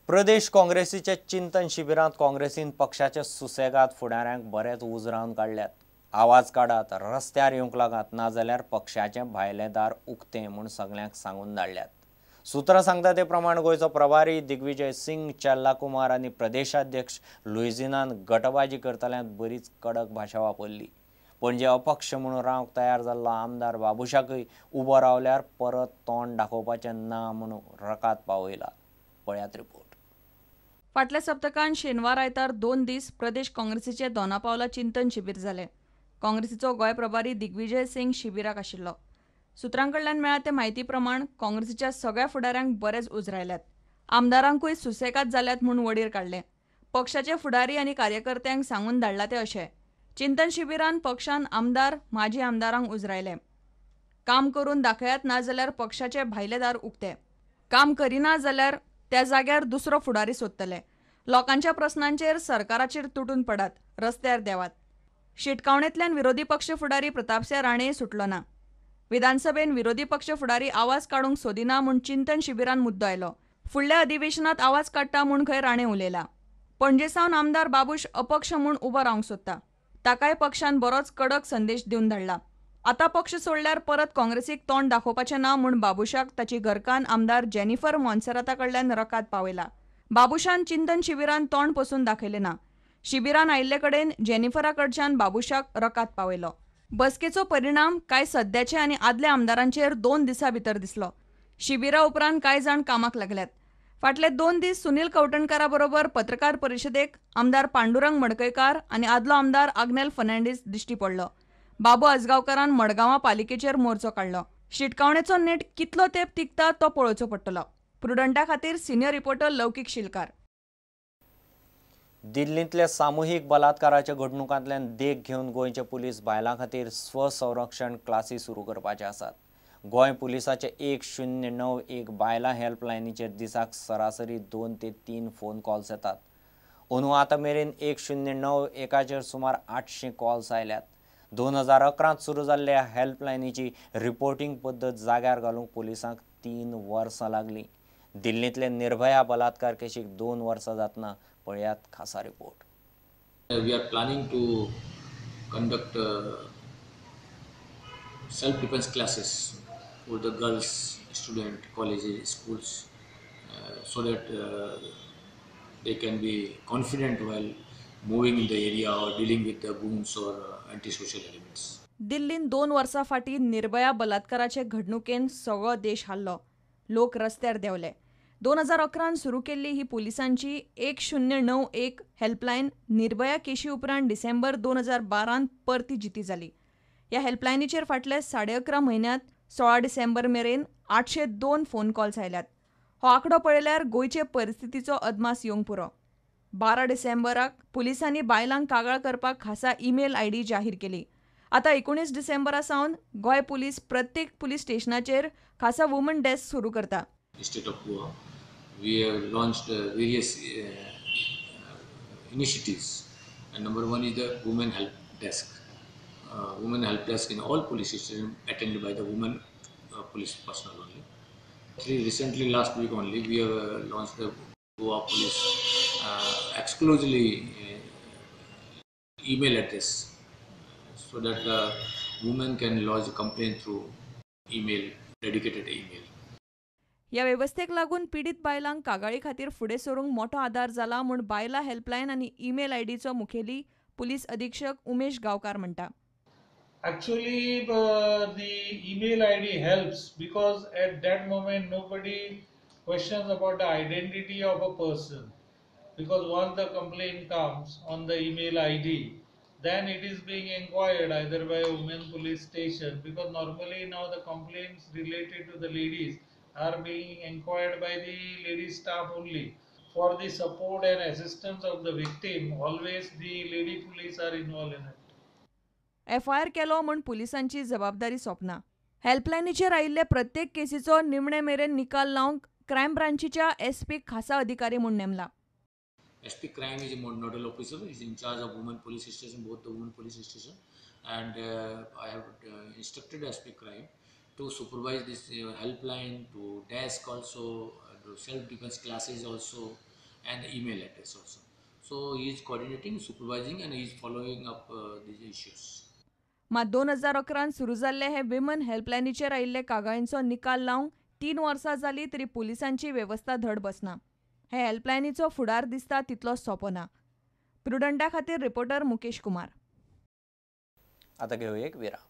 प्रदेश काँग्रेसीच्या चिंतन शिबिरांत काँग्रेसीन पक्षाच्या सुसेगाद फुडाऱ्यांक बरेच उजरावन काडल्यात. आवाज काडात, रस्त्यार येवंक लागात, नाजाल्यार पक्षाचें भायलें दार उक्तें म्हूण सगल्यांक सांगून धाडल्यात. सूत्रां सांगता ते प्रमाण गोंयचो प्रभारी दिग्विजय सिंग, चेल्ला कुमार आनी प्रदेशाध्यक्ष लुईझिनान गटबाजी करतल्यांत बरीच कडक भाशा वापरली. पणजे अपक्ष म्हणून रावंक तयार जाल्लो आमदार बाबुशाकय उबो रावल्यार परत तोंड दाखोवपाचें ना म्हणून रकाद पावयला. पळयात रिपोर्ट. फाटल्या सप्तकान शेनवार आयतार 2 दीस प्रदेश काँग्रेसीचे दोनापावला चिंतन शिबीर जालें. काँग्रेसीचो गोंय प्रभारी दिग्विजय सिंग शिबिराक आशिल्लो. सुत्रां कडल्यान मेळ्ळा ते म्हायती प्रमाण काँग्रेसीच्या सगळ्या फुडाऱ्यांक बरेच उजरायल्यात. आमदारांकूय सुसेगाद जाल्यात म्हूण वडीर काडले. पक्षाचे फुडारी आनी कार्यकर्त्यांक सांगून धाडला ते अशें. चिंतन शिबिरान पक्षान आमदार, माजी आमदारांक उजरायले. काम करून दाखयात, नाजाल्यार पक्षाचे भायले दार उक्ते. काम करिना जाल्यार त्या जाग्यार दुसरो फुडारी सोदतले. लोकांच्या प्रस्नांचेर सरकाराचेर तुटून पडात, रस्त्यार देवात. शिटकावणेंतल्यान विरोधी पक्ष फुडारी प्रतापसिंह राणे सुटलो ना. विधानसभेन विरोधी पक्ष फुडारी आवाज काडूंक सोदिना म्हूण चिंतन शिबिरान मुद्दो आयलो. फुडल्या अधिवेशनात आवाज काडटा म्हूण खंय राणे उलयला. पणजे सावन आमदार बाबूश अपक्ष म्हूण उबो रावंक सोदता. ताकाय पक्षान बरोच कडक संदेश दिवन धाडला. आतां पक्ष सोडल्यार परत काँग्रेसीक तोंड दाखोवपाचें ना म्हूण बाबुशाक ताची घरकान्न आमदार जेनिफर मोन्सेराता कडल्यान रकाद पावयला. बाबुशान चिंतन शिबिरान तोंड पसून दाखयलें ना. शिबिरान आयिल्ले कडेन जेनिफरा कडच्यान बाबुशाक रकाद पावयलो. बसकेचो परिणाम कांय सद्याचे आनी आदल्या आमदारांचेर 2 दिसां भितर दिसलो. शिबिरा उपरांत कांय जाण कामाक लागल्यात. फाटले 2 दीस सुनील कवठणकारा बरोबर पत्रकार परिशदेक आमदार पांडुरंग मडकयकार आनी आदलो आमदार आग्नेल फर्नांडीस दिश्टी पडलो. बाबू आजगांवकारान मडगांवां पालिकेचेर मोर्चो काडलो. शिटकावणेचो नेट कितलो तेंप तिगता तो पळोवचो पडटलो. प्रुडंटा खातीर सिनियर रिपोर्टर लौकीक शिलकार. दिल्लींतल्या सामुहीक बलात्काराच्या घडणुकांतल्यान देख घेवन गोंयचे पुलीस बायलां खातीर स्वसंरक्षण क्लासी सुरू करपाचे आसात. गोंय पुलिसाचे 1091 बायलां हेल्पलायनीचेर दिसाक सरासरी 2 ते 3 फोन कॉल्स येतात. अंदू आतां मेरेन 1091चेर सुमार 800 कॉल्स आयल्यात. 2011 सुरू जाल्ल्या हेल्पलायनीची रिपोर्टींग पद्दत जाग्यार घालूंक पुलिसांक 3 वर्सां लागलीं. दिल्लींतले निर्भया बलात्कार केशीक 2 वर्सां जातना पळयात खासा report. We are planning to conduct self defence classes for the girls student, colleges, schools, so that they can be confident while moving in the area or dealing with the goons or antisocial elements. दिल्लीन 2 वर्सां फाटीं निर्भया बलात्काराचे घडणुकेन सगळो देश हाल्लो. लोक रस्त्यार देंवले. 2011 सुरू केल्ली ही पुलिसांची 1091 helpline Nirbhaya केशी उपरांत डिसेंबर 2012 परती जिती जाली. ह्या हेल्पलायनीचेर फाटले 11.5 म्हयन्यांत 16 डिसेंबर मेरेन 802 फोन कॉल्स आयल्यात. हो आंकडो पळयल्यार गोंयचे परिस्थितीचो अदमास येवंक पुरो. 12 डिसेंबराक पुलिसांनी बायलांक कागाळ करपाक खासा ईमेल आयडी जाहीर केली. आतां 19 डिसेंबरा सावन गोंय पुलीस प्रत्येक पुलीस स्टेशनाचेर खासा वुमन डेस्क सुरू करता. State of Goa, we have launched various initiatives, and number 1 is the women help desk. Women help desk in all police stations attended by the women police personnel only. 3 recently, last week only, we have launched the Goa Police exclusively email address, so that the women can lodge a complaint through email, dedicated email. ह्या वेवस्थेक लागून पीडित बायलांक कागाळी खातीर फुडें सरूंक मोठो आदार जाला म्हूण बायलां हेल्पलायन आनी ईमेल आयडीचो मुखेली पुलीस अधीक्षक उमेश गांवकार म्हणटा. Actually, the email ID helps because at that moment nobody questions about the identity of a person, because once the complaint comes on the email ID, then it is being inquired either by a women police station, because normally now the complaints related to the ladies are being inquired by the ladies staff only. For the support and assistance of the victim, always the lady police are involved in it. FIR केलो म्हूण पुलिसांची जबाबदारी सोंपना. हेल्पलायनीचेर आयिल्ले प्रत्येक केसीचो निमणे मेरेन निकाल लावंक crime ब्रांचीच्या SP खासा अधिकारी म्हूण नेमला. SP Crime is a nodal officer, is in charge of women police station, both the women police station, and I have instructed SP Crime to supervise this helpline, to desk also, to self-defense classes also. and the email address also. So he is coordinating, supervising and he is following up these issues. मात 2011 सुरू जाल्ले हे women हेल्पलायनीचेर आयिल्ले कागाळींचो निकाल लावंक 3 वर्सां जाली तरी पुलिसांची वेवस्था धड बसना. हे हेल्पलायनीचो फुडार दिसता तितलो सोंपो ना. प्रुडंटा खातीर रिपोर्टर मुकेश कुमार. आता घेवया एक विराम.